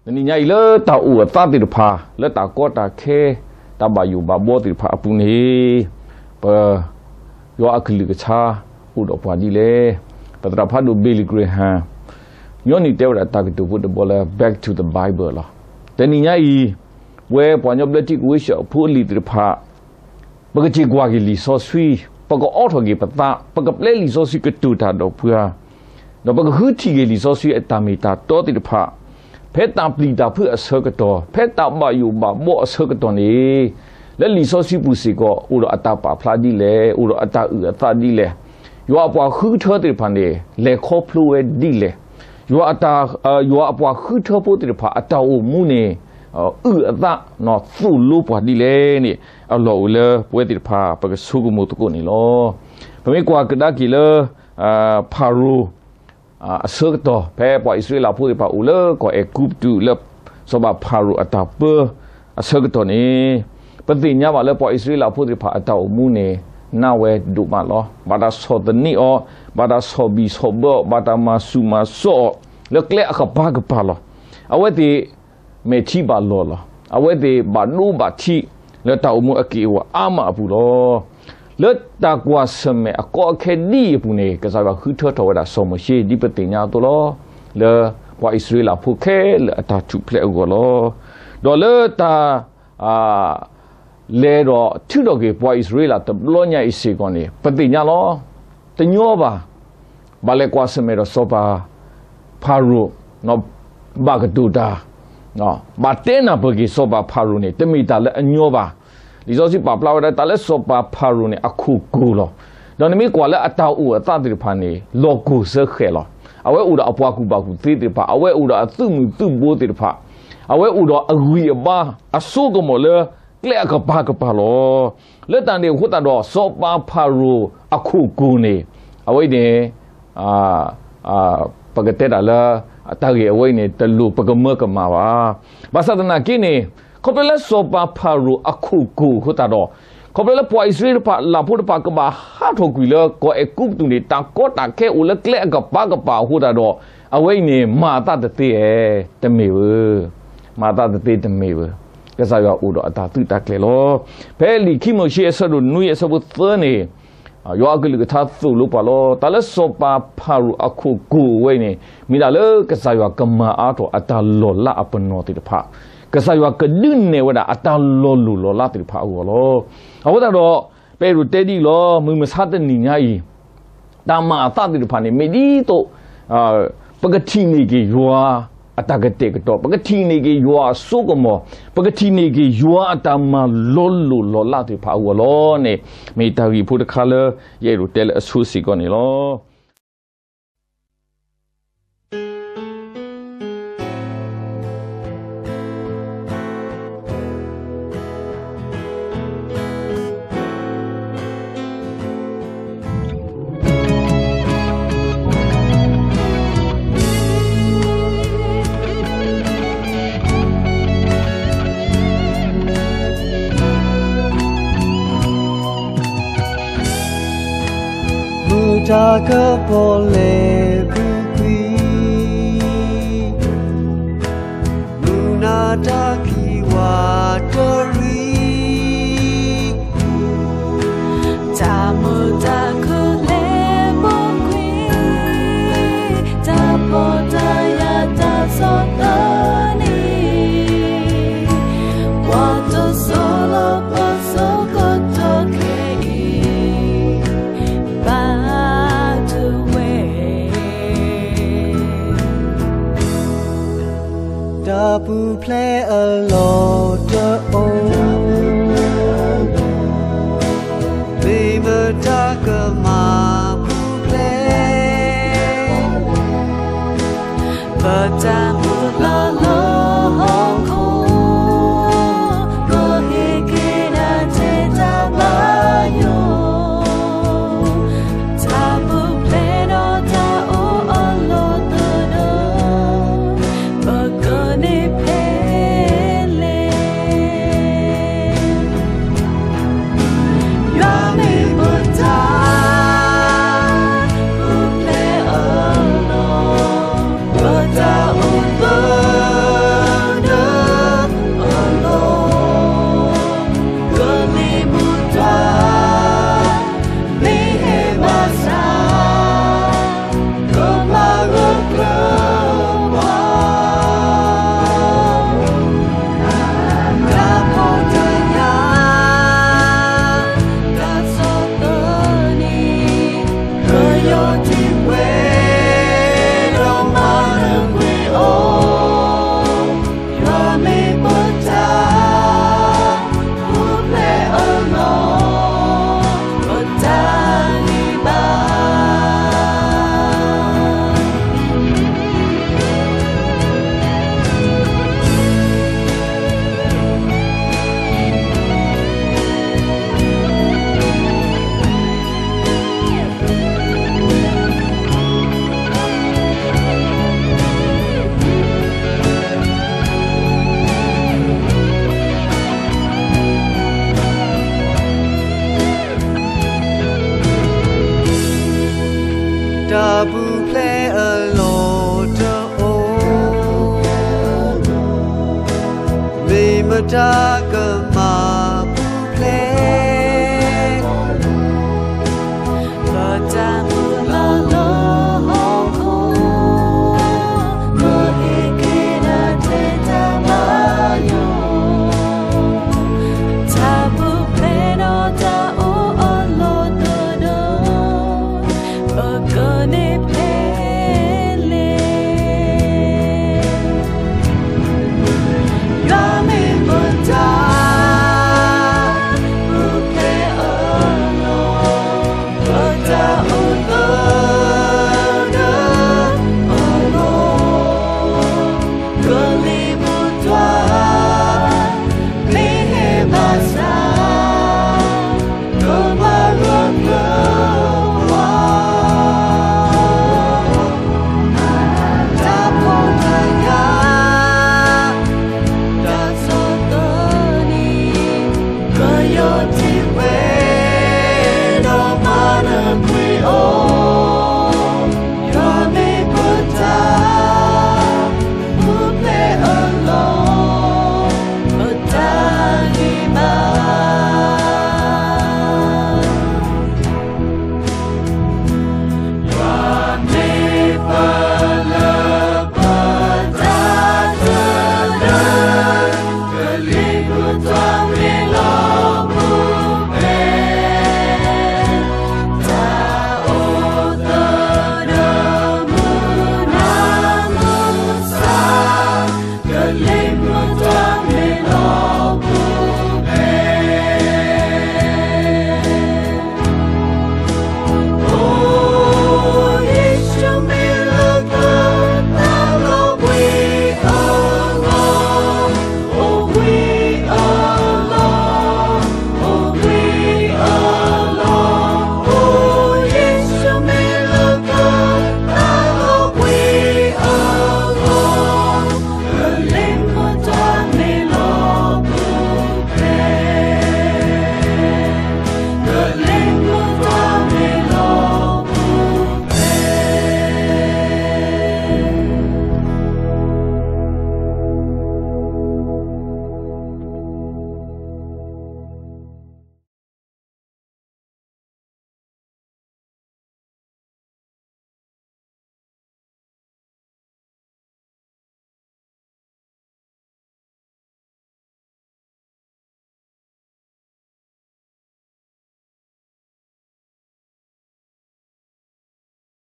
တနံၤညါအံၤလၢတၢ်အိၣ်အသးသ့ၣ်တဖၣ် လၢတၢ်ကီတၢ်ခဲ တၢ်ဘၣ်ယိၣ်ဘၣ်ဘှီသ့ၣ်တဖၣ်အပူၤန့ၣ် ပ ယွၤအကလုၢ်ကထါအိၣ်ဒီးပှၤဒ်လဲၣ်. ပသရၣ်ဖးဒိၣ် Billy Graham ညီနုၢ်တဲဝဲဒၣ်တၢ်ကတိၤဖိတဘီလၢ Back to the Bible လီၤ. တနံၤညါအံၤ ပဝဲပှၤကညီဘျၢထံကဝ့ၢ်ဆှၢအဖိအလံၤသ့ၣ်တဖၣ် ပကစ့ၢ်ကွၢ်က့ၤလံာ်စီဆှံ, ပကအိးထီၣ်က့ၤပသး, ပကပျဲလံာ်စီဆှံကတိၤတၢ်ဒီးပှၤ, ဒီးပကဃုထံၣ်က့ၤလံာ်စီဆှံအတၢ်မ့ၢ်တၢ်တီသ့ၣ်တဖၣ်, ဖဲတၢ်ပျံၤတၢ်ဖုးအဆၢကတီၢ်, ဖဲတၢ်ဘၣ်ယိၣ်ဘၣ်ဘှီအဆၢကတီၢ်န့ၣ်, လၢလံာ်စီဆှံပူၤစ့ၢ်ကီး အိၣ်ဒီးအတၢ်ပာ်ဖျါဒ်လဲၣ်, အိၣ်ဒီးအတၢ်အုၣ်အသးဒ်လဲၣ်, ယွၤအပှၤဃုထၢသ့ၣ်တဖၣ်န့ၣ် လဲၤခီဖျိဝဲဒ်လဲၣ်, ယွၤအတၢ်, ယွၤအပှၤဃုထၢဖိသ့ၣ်တဖၣ် အတၢ်အိၣ်မူန့ၣ် အုၣ်အသး သိၣ်လိပှၤဒ်လဲၣ်န့ၣ် အလီၢ်အိၣ်လၢပဝဲသ့ၣ်တဖၣ် ပကဆိကမိၣ်သကိးန့ၣ်လီၤ. ပမ့ၢ်ကွၢ်ကဒါက့ၤလၢ ဖၤရိၤ အဆၢကတီၢ် ဖဲပှၤအံၣ်စရ့လးဖိသ့ၣ်တဖၣ်အိၣ်လၢကီၢ်အဲၤကူပတူးလၢ စီၤပၤဖၤရိၤအတၢ်ပၢအဆၢကတီၢ်န့ၣ်, ပသ့ၣ်ညါဘၣ်လၢပှၤအံၣ်စရ့လးဖိသ့ၣ်တဖၣ်အတၢ်အိၣ်မူန့ၣ် နးဝဲဒိၣ်မးလီၤ. ဘၣ်တၢ်ဆီၣ်သနံးအီၤ, ဘၣ်တၢ်ဆီၣ်ဘံၣ်ဆီၣ်ဘၢအီၤ, ဘၣ်တၢ်မၤဆူၣ်မၤစီၣ်အီၤ လၢကျဲအကပၤကပၤလီၤ. အဝဲသ့ၣ် မဲာ်ထံဘၣ်လီၤလီၤ. အဝဲသ့ၣ်ဘၣ်ဒိဘၣ်ထံး လၢတၢ်အိၣ်မူအက့ၢ်အဂီၤအါမးအပူၤလီၤ. လၢတၢ်ကွၢ်ဆၢၣ်မဲာ်အကီအခဲဒ်အံၤအပူၤန့ၣ် ကစၢ်ယွၤဃုထၢထီၣ်ဝဲဒၣ်စီၤမိၤၡ့ ဒ်ပသ့ၣ်ညါအသိးလီၤ. လၢပှၤအံၣ်စရ့လးဖိခဲလၢာ်အတၢ်ထူၣ်ဖျဲးအဂီၢ်လီၤ. ဒီးလၢတၢ် လဲၤဒီးထုးထီၣ်က့ၤပှၤအံၣ်စရ့လးတဘျီညါအံၤစ့ၢ်ကီးန့ၣ် ပသ့ၣ်ညါလီၤ. တညီဘၣ်. ဘၣ်လဲၤကွၢ်ဆၢၣ်မဲာ်ဒီးစီၤပၤဖၤရိၤ ဘၣ်ကတိၤတၢ်, ဘၣ်တဲနၢ်ပၢၢ်က့ၤစီၤပၤဖၤရိၤန့ၣ် တမ့ၢ်တၢ်လၢအညီဘၣ်. လံာ်စီဆှံပာ်ဖျါဝဲဒၣ်တၢ်လၢစီၤပၤဖၤရိၤန့ၣ် အခိၣ်ကိၢ်လီၤ. ဒီးနမ့ၢ်ကွၢ်လၢအတၢ်အိၣ်အသးသ့ၣ်တဖၣ်န့ၣ် လီၤကိၢ်စၢဃဲးလီၤ. အဝဲအိၣ်ဒီးအပှၤကူၣ်ဘၣ်ကူၣ်သ့သ့ၣ်တဖၣ်, အဝဲအိၣ်ဒီးအသုးမုၢ်သုးဘိသ့ၣ်တဖၣ်, အဝဲအိၣ်ဒီးအဂံၢ်အဘါအစိကမီၤလၢကျဲအကပၤကပၤလီၤ. လၢတၢ်န့ၣ်အဃိသတးဒီး စီၤပၤဖၤရိၤအခိၣ်ကိၢ်န့ၣ် အဝဲအံၤန့ၣ် ပကတဲတၢ်လၢ တၢ်ဂ့ၢ်အဝဲအံၤန့ၣ် တလိၣ်ပကမၢကမၣ်ဘၣ်. ဘၣ်ဆၣ်သနာ်က့န့ၣ် ခီဖျိလၢစီၤပၤဖၤရိၤအခိၣ်ကိၢ်အဃိသတးဒီး, ခီဖျိလၢပှၤအံၣ်စရ့လးဖိတဖၣ် လၢဖိတဖၣ်ကဘၣ်ဟးထီၣ်ကွံာ်လၢကီၢ်အဲၤကူပတူးန့ၣ် တၢ်ကီတၢ်ခဲအိၣ်လၢကျဲအကပၤကပၤအဃိသတးဒီး, အဝဲအံၤန့ၣ် မၤအသးတသ့ဧါ, တမ့ၢ်ဧါ. မၤအသးတသ့တမ့ၢ်ဧါ. ကစၢ်ယွၤအိၣ်ဒီးအတၢ်သုးတၢ်ကျဲၤလီၤ. ဖဲလံာ်ခံမိၤၡ့အဆၢဒိၣ်နွံအဆၢဖိသၢန့ၣ် ယွၤအကလုၢ်ကထါသိၣ်လိပှၤလီၤ. တၢ်လၢစီၤပၤဖၤရိၤအခိၣ်ကိၢ်ဝဲအံၤန့ၣ် မ့ၢ်ဒၣ်လၢကစၢ်ယွၤကမၤအါထီၣ်အတၢ်လီၤလးအပနီၣ်သ့ၣ်တဖၣ်, ကစၢ်ယွၤကဒုးနဲၣ်ဝဲဒၣ်အတၢ်လီၤလိၢ်လီၤလးသ့ၣ်တဖၣ်အဂီၢ်လီၤ. အဃိသတးဒီး ပအဲၣ်ဒိးတဲဒ်အံၤလီၤ. မုၢ်မဆါတနံၤညါအံၤ တၢ်မၤအသးသ့ၣ်တဖၣ်န့ၣ် မ့ၢ်ဒ်သိး ပကထံၣ်န့ၢ်က့ၤယွၤအတၢ်ကတဲာ်ကတီၤ, ပကထံၣ်န့ၢ်က့ၤယွၤအစိကမီၤ, ပကထံၣ်န့ၢ်က့ၤယွၤအတၢ်မၤလီၤလိၢ်လီၤလးသ့ၣ်တဖၣ်အဂီၢ်လီၤန့ၣ် မ့ၢ်တၢ်ဂ့ၢ်ဖိတခါလၢ ယအဲၣ်ဒိးတဲလၢအဆိစ့ၢ်ကီးန့ၣ်လီၤ. မုၢ်တၢ်ကပီၤလဲၤပူၤကွံာ်, မုၢ်နၤတၢ်ခံးဝးတရံး, တၢ်မုာ်တၢ်ခုၣ်လဲၤပူၤကွံာ်, တၢ်ပီးတၢ်ယၢ်တၢ်ဆီၣ်သနံး, ပှၤတစိၢ်လီၤပစိကတီၢ်ခဲအံၤ ဘၣ်တဝဲ တၢ်ပူၤဖျဲးအလီၢ်တအိၣ်, မ့ၢ်မတၤကမၤပူၤဖျဲး ပတၢ်မုၢ်လၢ်လၢဟီၣ်ခိၣ်, ကဟ့ၣ်က့ၤတၢ်တ့တၢ်ဘၣ်ယိၣ်, တၢ်ပူၤဖျဲးဒီးတၢ်အိၣ်အလီၢ်တအိၣ်, ပကန့ၢ်ဖဲလဲၣ်. ယွၤမ့ၢ်ပတၢ်ပူၤဖျဲးအလီၢ်, ပတၢ်အိၣ် တၢ်က